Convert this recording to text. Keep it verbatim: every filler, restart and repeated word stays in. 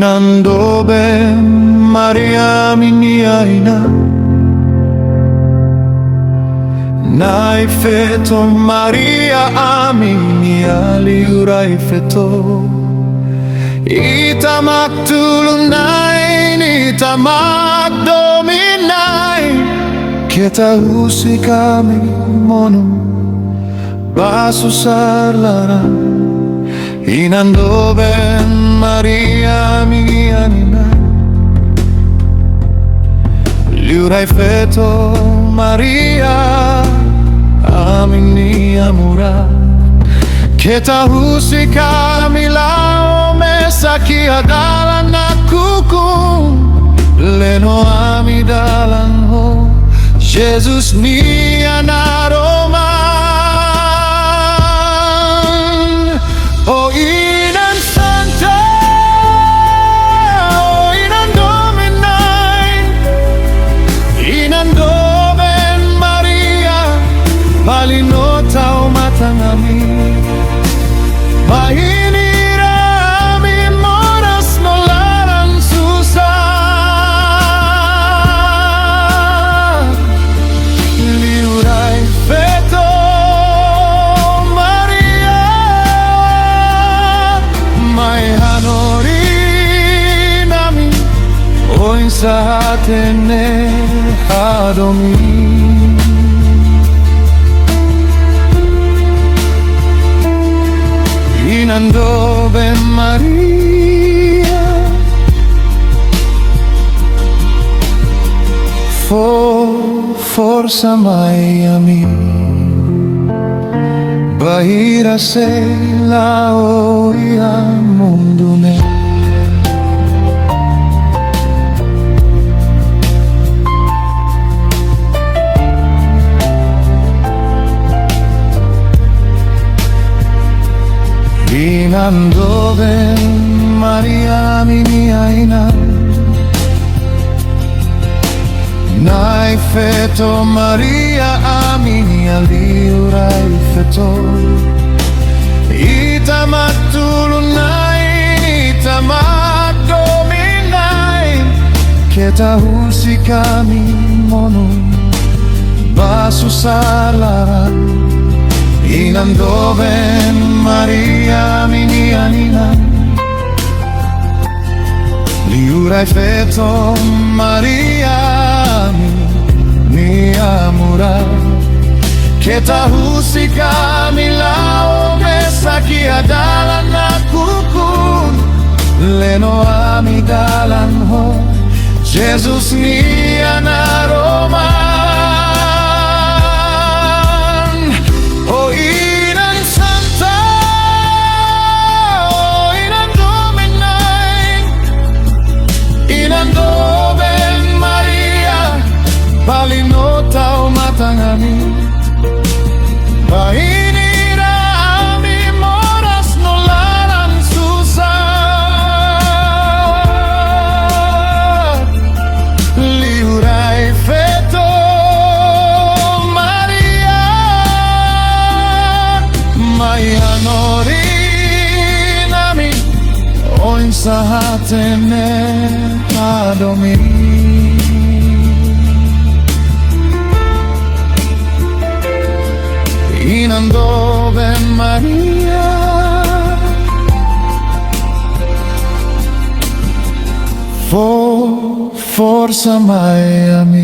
Inan doben Maria, ami-nia inan. Na'i-feto Maria, ami-nia liurai-feto. Ita mak tulun-na'in, ita mak domin-na'in. Keta husik ami monu ba susar laran. Inan doben Maria, ami-nia inan. Liurai-feto Maria, ami-nia moras. Keta husik ami la'o mesak iha dalan nakukun. Leno ami dalan ho Jesus nia naroman. Ó Inan Santa, ó Inan domin-na'in, Inan doben Maria, bali no tau matan ami. Bainhira ami moras no laran susar. Liurai-feto Maria, mai hanorin ami oinsá hatene hadomi. Inan doben Maria, fó forsa mai ami, bainhira sei la'o iha mundu ne'e. Inan doben Maria, ami-nia inan. Na'i-feto Maria, ami-nia liurai-feto. Ita mak tulun-na'in, ita mak domin-na'in. Keta husik ami monu ba susar laran. Inan doben Maria, ami-nia inan. Liurai-feto Maria, ami-nia moras. Keta husik ami la'o mesak iha dalan nakukun. Leno ami dalan ho Jesus nia naroman. Ó Inan Santa, ó Inan domin-na'in, Inan doben Maria, bali no tau matan ami. Bainhira ami moras no laran susar. Liurai-feto Maria, mai hanorin ami oinsá hatene hadomi. Inan doben Maria, fó forsa mai ami.